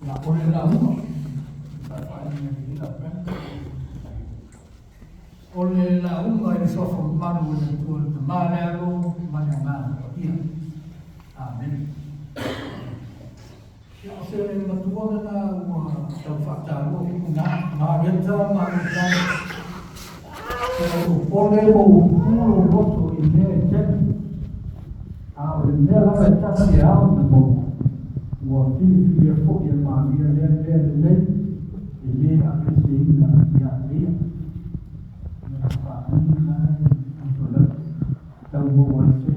La o le lauga faafaaina i la O le lauga i le suafa mamalu o le Atua le Tama le Alo ma le Agaga Paia. Amene. Ia, o se matua lena ua tau faatalua kuku na Mareta ma Luta. O pole mo upu lo loto i mea e tele. A o le mea lava e tasi e ao na maua, ua filifilia foi e Maria lea mea lelei e lē aveeseina ia te ia. Mea faaaini la e usolau tau maua ai se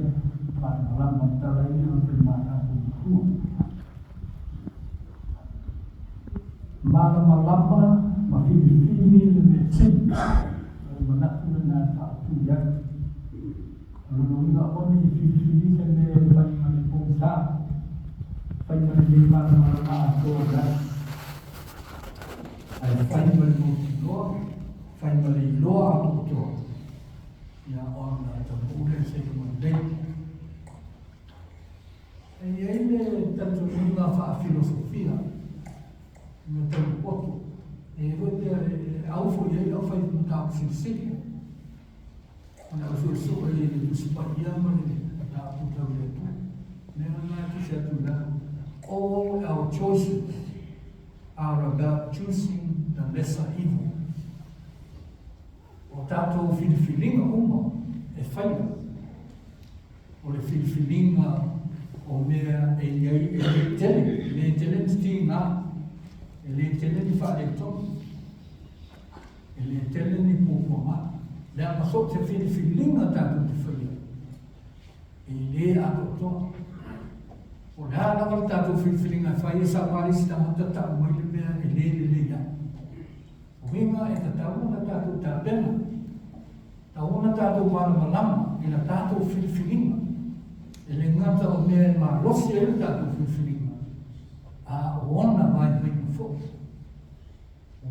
malamalama i tala ia na fai ma tatou matua. Malamalama ma filifili le mea sili, o le manatu lena e faaautu i ai. O lona uiga aua ne i filifili se mea e fai ma le pogisa, fai ma le lē malamalama atoa i ai, ae fai ma le mautinoa, fai ma le iloa atoatoa, ia ona taunuu lea i se iuga lelei. E i ai le talitonuga faafilosofia mea tau le poto, e foi pea e au foi i ai le aufai mataupu silisili. O le au suesue i le Tusi Paia ma le mataupu tau le Atua. Mea lena e tusi atu i lalo. All our choices are about choosing the lesser evil. O tatou filifiliga uma e faia, o le filifiliga o mea e i ai e le tele, e le tele ni tiga, e le tele ni faaletonu. E le tele ni puapuaga, leaga so o se filifiliga tatou te faia, e le atoatoa. O le a lava le tatou filifiliga e fai, e saua le isi tagata tau mai le mea e le lelei ai. O uiga e tatau ona tatou tapena, tatau ona tatou malamalama i la tatou filifiliga. E le gata o mea e malosi ai le tatou filifiliga, a o ona vaivaiga foi.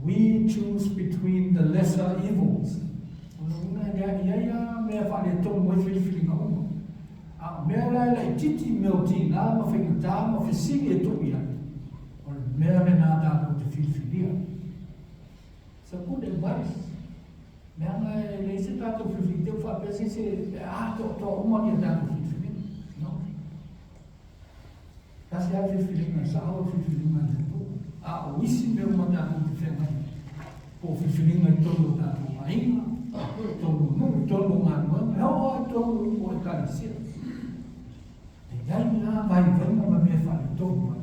We choose between the lesser evils. O lona uiga e i ai lava mea faaletonu ai filifiliga uma. A o mea la e laitiiti, mea o tiga ma faigata ma fesili e tuu i ai, o le mea lena tatou te filifilia. It's a good advice. Leaga e leai se tatou filifiliga, te i ua faapea se isi e atoatoa uma ni a tatou filifiliga. No. Tasi lava le filifiliga, e sao le filifiliga a le Atua. A o isi mea uma tatou te feagai ai, po o filifiliga i totonu o tatou aiga, i totonu o nuu, i totonu o galuega, e oo lava i totonu o Ekalesia. E i ai la vaivaiga ma mea faaletonu ai,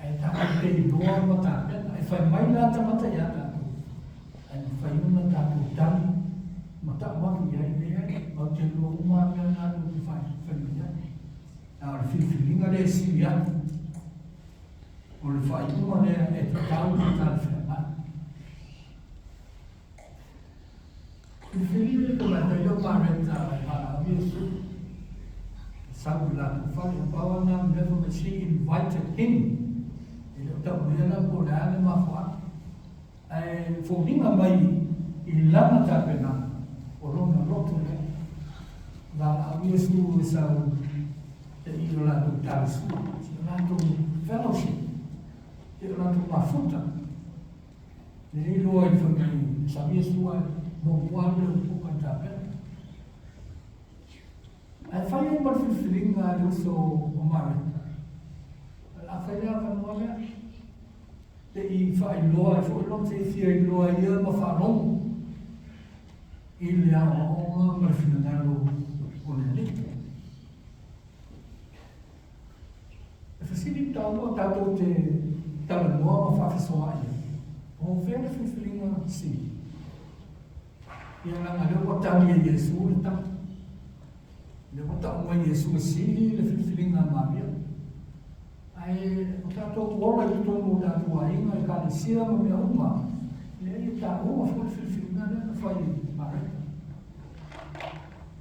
ae tatou te iloa ma tapena. E fai mai la tagata ia tatou, ae mafai ona tatou tali ma tau atu i ai, leai, matou te iloa uma lava mea na tou te fai mai ai. A o le filifiliga lea e sili atu, o le faaiuga lea e tatau ma talafeagai. Filifili le tamaitai lea o Mareta e valaau Iesu e sau i le latou fale. Na pau lava lena mea fai mai, she invited him. E le o tau maia la po o le a le mafuaaga. Ae foliga mai i lana tapenaga, o lona loto lea. Valaau Iesu e sau te i o latou talisua, si o latou fellowship, si o latou mafuta. Le iloa i fai mai sau Iesu ae muamua alu le upu ka tapena. Ae fai ai ma le filifiliga a le uso o Mareta. O le a fai le avanoa lea. Te i faailoa ai foi lou te fia iloa ia ma faalogo i le aoaoga ma le finagalo o le Alii. E fesili taua tatou te talanoa ma faafesoaai ai, o fea le filifiliga sili? Ia leaga lea ua tali e Iesu le tali. Lea ua tau mai Iesu e sili le filifiliga a Maria. Ae o tatou ola i totonu o tatou aiga, ekalesia ma mea uma, leai e taua foi le filifiliga lea na fai e Mareta.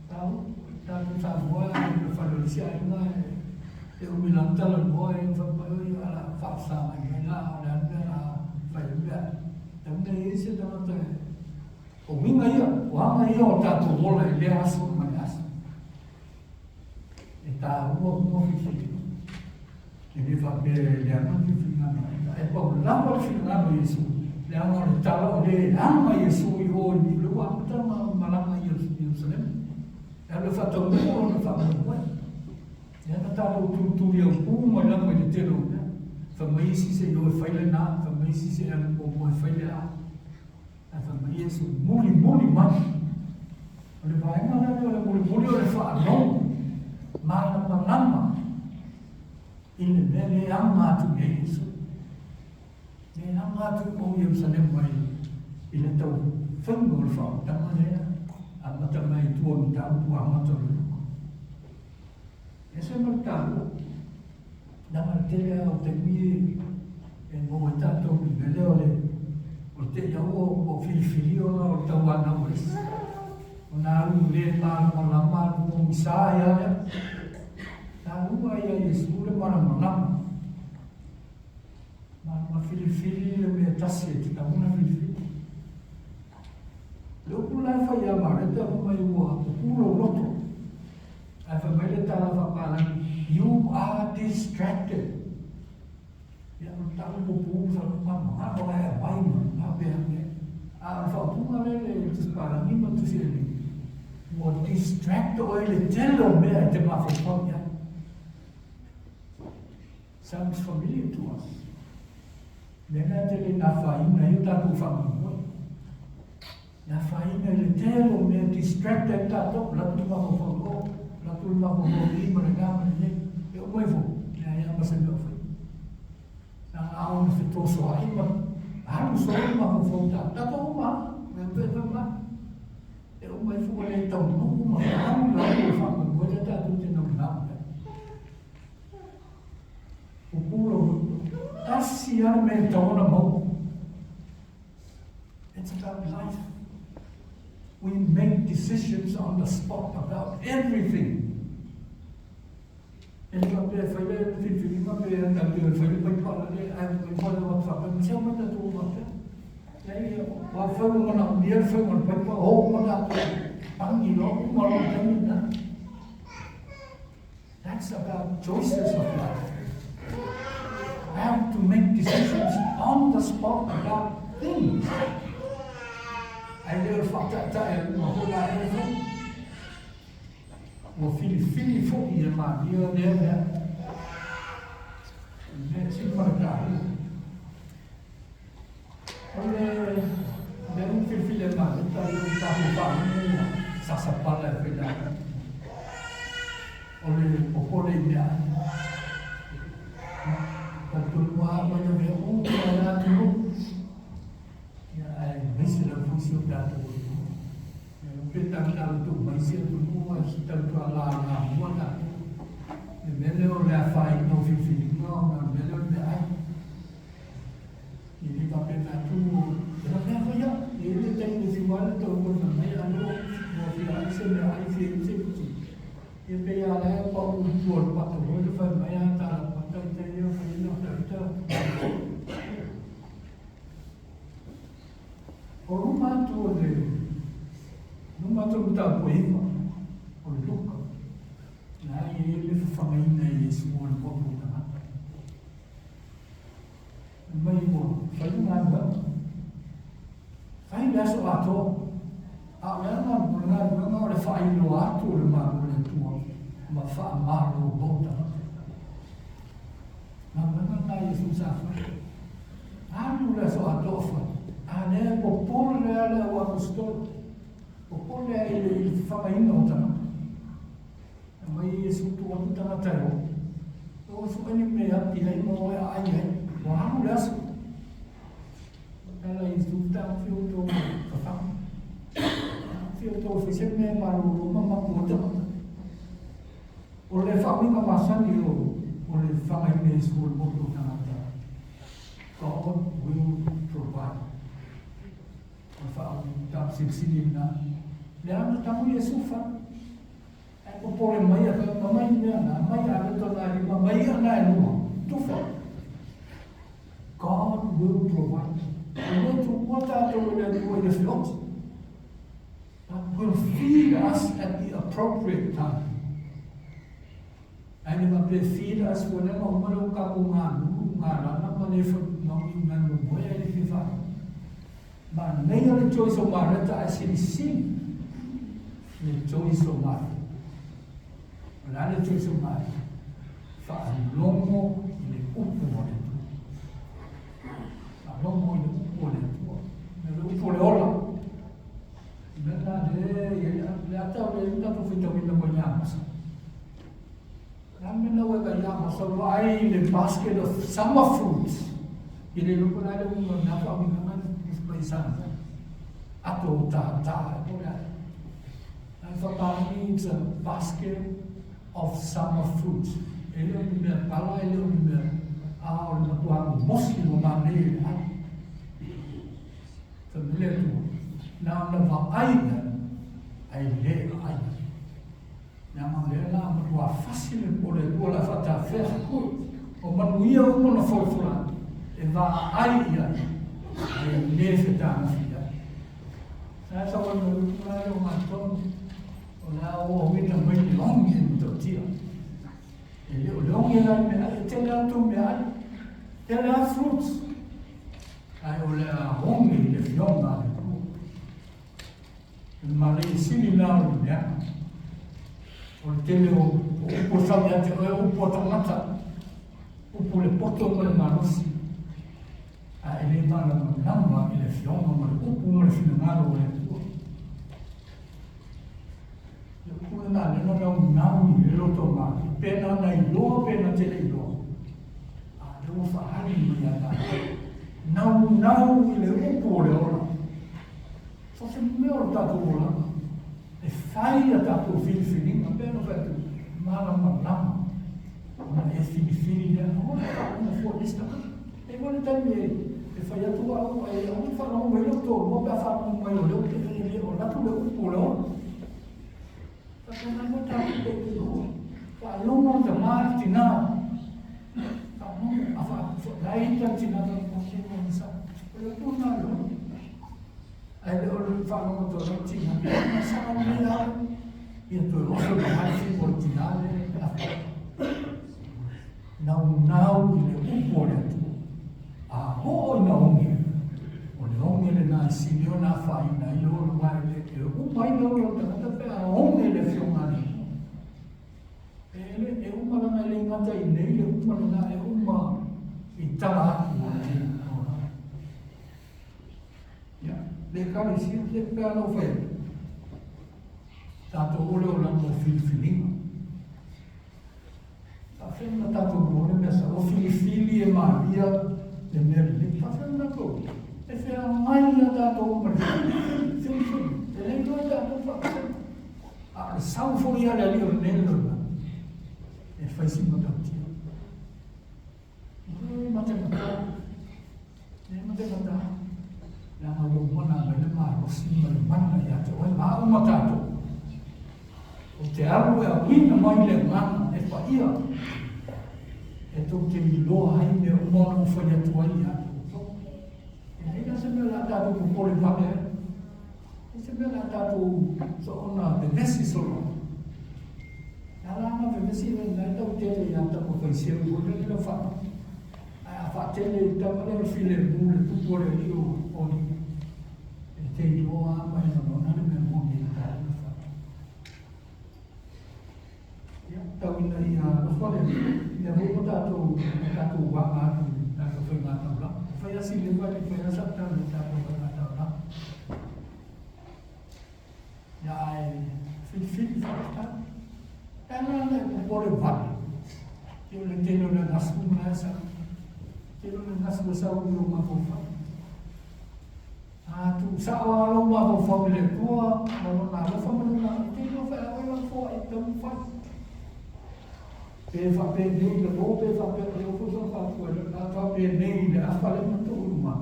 Taua, tatou Samoa e le fale o le isi aiga e umi lava talanoa e fai mai oi ala faafesagai mai la o le a le mea la fai ai mea. Tauna e i ai se tagata e o uiga ia, o aga ia o tatou ola i lea aso ma le aso. E taua uma filifiliga. E le faapea e leaga le filifiliga a malaika, ae pau lava le finagalo o Iesu, leaga o le tala o lea e aga Iesu i o i lea ua amata ona malaga i Ierusalema. E alu e faataunuu lona faamoemoe. Lea na tatou tulituli aupu mai lava i le tele o mea. Fai mai isi se i o e fai lena, fai mai isi se i alu muamua e fai le a. Ae fai mai Iesu, mulimuli mai. O le vaega la lea o le mulimuli o le faalogo malamalama i le mea lea e aga atu i ai Iesu. Lea e aga atu o Ierusalema i le tau faiga o le faaolataga lea amata mai i tua o mataupu amata o le Luka. E ese ma le taua. Leaga le tele lava o taimi e maua ai tatou i le mea lea o le o le te i lava ua ua filifili ona o le tauanau a isi. Ona alu le malamalama alu pogisa ai lava lea. Taua ai ia Iesu le malamalama. Ma, ma filifili le mea tasi e tatau ona filifili. Le upu la e fai ia Mareta fai mai ua pupū lou loto. Ae fai mai le tala faapalagi, you are distracted. Ia, o le tau pupū sa manao la e aumai ma faapea atu ai. A o le faaupuga lea i le Tusi Palagi ma le Tusi Eleni, ua distract oe i le tele o mea e te mafaufau i ai. Sounds familiar to us. Mea na e tele ina afaina ai o tatou faamoemoe. E afaina i le tele o mea e distract ai tatou, alu atu le mafaufau i o, alu atu le mafaufau i i ma lena ma lenei. E uma ifo, leai lava ma se mea o faia. Na ona ao ona fetosoai ma alu solo le mafaufau o tatou. Tatou uma lava, e pei foi ma e uma ifo ua le taunuu ma alu le alu o le faamoemoe lea tatou te naunau i ai. Pupula tasi lava le mea e tatau ona maua. It's about life. We make decisions on the spot about everything. E le faapea e fai le filifiliga pe tatou e fai le paipala le ae mai fai le watu faapea ma se mai tatou faapea. Leai, ua fai ua manaomia le faiga o le paipa, o uma tatou pangi loa uma loa le taimi lena. That's about choices of life. I have to make decisions on the spot about things. Ae le o le faataetae a luma foi la e fai. Ua filifili foi e Maria lea mea. Mea sili ma le taua. O le mea ua filifili e Maria ta le tatou faalogo ua sasapala e faigaluega. O le popole i meaai. Talitonu lava mai lavea uma i le atunuu. Ia, ae aemaise lava foi si o tatou atunuu. Ia, pe tautala tuu mai si atunuu ae se tautua lalamua tatou. Le mea lea o le afaina o filifiliga ona o le mea lea o le meaai. E le faapena atu e lavea foi au. E i ai le taimi e fiu ai le tau kona mai a lea ua fia ai se meaai fia i se kuti. Ia pei a lea pau i tua o le pato foi le fai mai a tala pata i tai ia fai ina ta ita. O luma atu o le luma atu o le mataupu e iva o le Luka. Na e i ai le fafagaina e Iesu o le motu o tagata. Fai mai ua fai le galuega. Fai le aso atoa. A o le aga o le galuega o le faailoa atu o le Malo o le Atua ma faamalolo tagata. Galuega lena a Iesu sa fai. Alu le aso atoa o fai. A lea e popole lea le au aposetolo. Popole i le fafagaina o tagata. Aumai Iesu tuu atu tagata e o. E o sue ni mea e api ai ma o e aai ai. Ua alu le aso. Tala Iesu taofi outou fafaga. Taofi outou fai se mea e malolo ma mapu ai tagata. O le faauiga masani o, o le fagaina Iesu o le motu o tagata. God will provide. O le faauiga silisili lena. Le ana tamu Iesu fa. Ae popole mai a fai ma mai mea na, mai a le tona lima, mai ia na e lua. Tufa. God will provide. E le tuua tātou e le Atua i le feoti. But will feed us at the appropriate time. Ae le faapea feed us foi lea na uma lea ua tatou galulu, galala ma le mamoe ae le fia faalogo. Manaia le choice o Mareta ae silisili le choice o Maria. O le a le choice o Maria? Faalogo i le upu a le Atua. Faalogo i le upu a le Atua. Le upu o le ola. Le mea lena lea le ata o le tatou faitauina mai le Amosa. Le a le mea lena ua e vaai ia Amosa ua ai le basket of summer fruits. I le loko la le uiga o lena faauigaga mai Samoa. Ato tātā e po le a. Ai whakaangi, it's a basket of summer fruits. E le o ni mea pala, e le o ni mea a o le matua mosi ua manaia i le ai. Fai mai le Atua, na ona vaai ai, ae le aai. Leaga o lea la matua fasi le o le Atua o le a faatafea o manuia uma na folafola atu, e vaai i ai, ae le fetagofi i ai. Sa sa ua mai upu la le o matou, o le a oauina mai le ogi e matautia. E le o le ogi la i meaai, e tele atu meaai, tele a fruits, Ae o le a oge i le Afioga a le Atua. O le manaia sili la o le leaga. O le tele o upu e sau ia te oe, upu a tagata, upu le poto ma le malosi, ae le malamalama i le Afioga ma le upu ma le finagalo o le Atua. Le upu lena lea na naunau i le loto malie, pe na na iloa pe na te le iloa. A lea ua faaali mai ia tatou. Naunau i le upu o le ola. So se mea o le tatou olaga. E fai a tatou filifiliga, pe na fai atu, malamalama. Ona e filifili lea, aua le faalogo fua i le isi tagata. E i ai le taimi e fai atu au, e aua le faalogo mai lou toalua pe a faalogo mai o lea ou te e le o alu atu le upu o le ola. Faapena foi tatou te iloa. Faalogo le tama i le tina. Faalogo, a faalaita le tina ta o se mea sa. O le upu lena o le ola. Ae le o le faalogo atu o le tina. Na sao nei au. Ia toe oso le mai o le tina le naunau i le upu o le Atua. A oo ina oge, o le oge lena e sili ona afaina ai le ola, aua e le e uma ai le ola o le tagata pe a oge le Afioga a le Atua. E, le, e uma lana e le gata i nei le uma lena e uma i tala atu o le ola. Ia, le ekalesia, le pea lau fai atu. Tatou ole o lana o filifiliga. Faafetai na tatou mo le mea sa ua filifili e Maria le mea lelei. Faafetai na tatou e feagai ia tatou ma le filifili. E le iloa tatou faafetai. A o le sau foi ia le alii o lenei lalolagi, e fai si matautia. E matamata, e matamata. Leaga ua uma ona aumai le malosi ma le mana ia te oe ma au ma tatou. Ou te alu e auina mai le agaga e paia e tou te iloa ai mea uma ona ou fai atu ai ia te outou. E leai la se mea o le a tatou popole vave ai. E se mea o le a tatou soona vevesi solo. E ala ona vevesi le na e tau tele ia tama faiseu foi lele lau wha. Ae a whaatele i tama lea o le filemu le tupu o le alii o Oli. E te iloa a ma e lagona le mea moni i ta le wha. Ia, tau ina ia alofa le Alii, ia foi ma tatou, ma tatou waga atu i le tatou faiga taulaga. Fai a si leva le fai a sa tau le tatou faiga taulaga. Ia ae filifili faapita. E ala ana e popole vale. Te o le tele o le gasu ma e sa. Tele o le gasu e sau i o mafaufau. A tuusao lava lou mafaufau i le Atua ma Lona alofa ma Lona, e te iloa faeao ai lau foai e taumafai. Pe faapenei le mo, pe faapea, e oo foi sona faatua i le faapenei le afa lea na tuu i luma.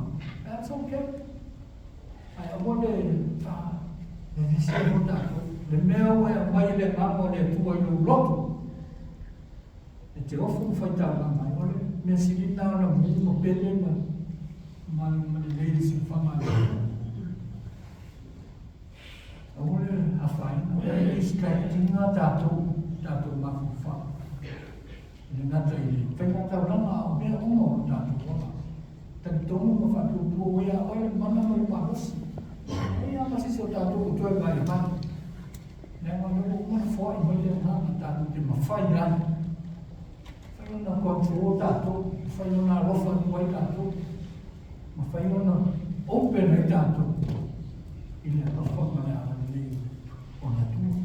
That's okay. Ae aua le vevesi ai foi tatou. Le mea ua e aumai i le agaga o le Atua i lou loto, e te ofo ma faitaulaga ai, o le mea sili lena ona mu ma pele ma ma ma lelei le siufaga a le Atua. Aua le afaina, o le distractinga tatou, tatou mafaufau. E le gata i le faigataulaga a o mea uma o lo tatou ola. Talitonu ma faatuatua ua ia oe le mana ma le malosi. E leai lava ma se isi o tatou o toe vaivai. Leaga o lea ua uma ona foai mai le Agaga tatou te mafai ai. Mafai ona control tatou, mafai ona alofa atu ai tatou, mafai ona open ai tatou i le alofa ma le agalelei o le Atua.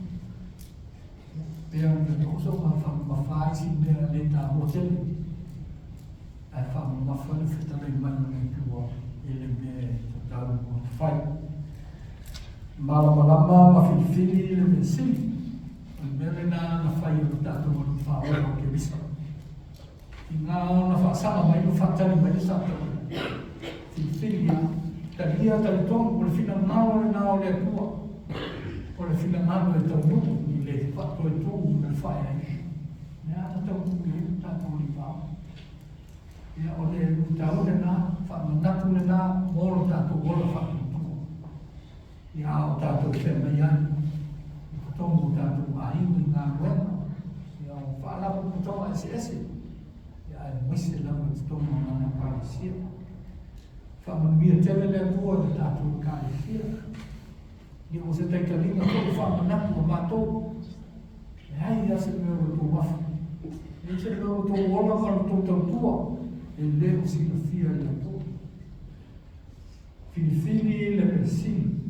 Pei ona taoto ma faamamafa ai si mea le taua tele, ae faamamafa le fetalai mai o le Atua i le mea e tatau ona fai. Malamalama ma filifili le mea sili. O le mea lena na fai e lo tatou Alii Faaola o Keriso. I ngā ona faasaga mai ma faatali mai le Satani. Filifili lava, talia talitonu o le finagalo lena o le Atua. O le finagalo e taunuu i le faatoetū ma le faaeaina. Lea na taunuu i ai lo tatou Alii Faaola. Ia, o le luitau lena, faamanatu lena mo lo tatou ola faatuatua. Ia, a o tatou feagai ai i totonu o tatou aiga i galuega, ia, o faalapotopotoga eseese, ia, aemaise lava i totonu o lana Ekalesia. Faamanuia tele le Atua i le tatou Ekalesia. Ia, o se taitaliga foi faamanatu a matou, leai lava se mea o lo outou afi, leai se mea o lo outou ola ma lo outou tautua e le o silafia e le Atua. Filifili le mea sili,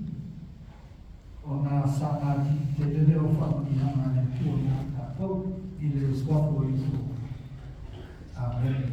ona saga tele lea o faamanuiaga a le Atua ia tatou i le suafa o Iesu. Amen.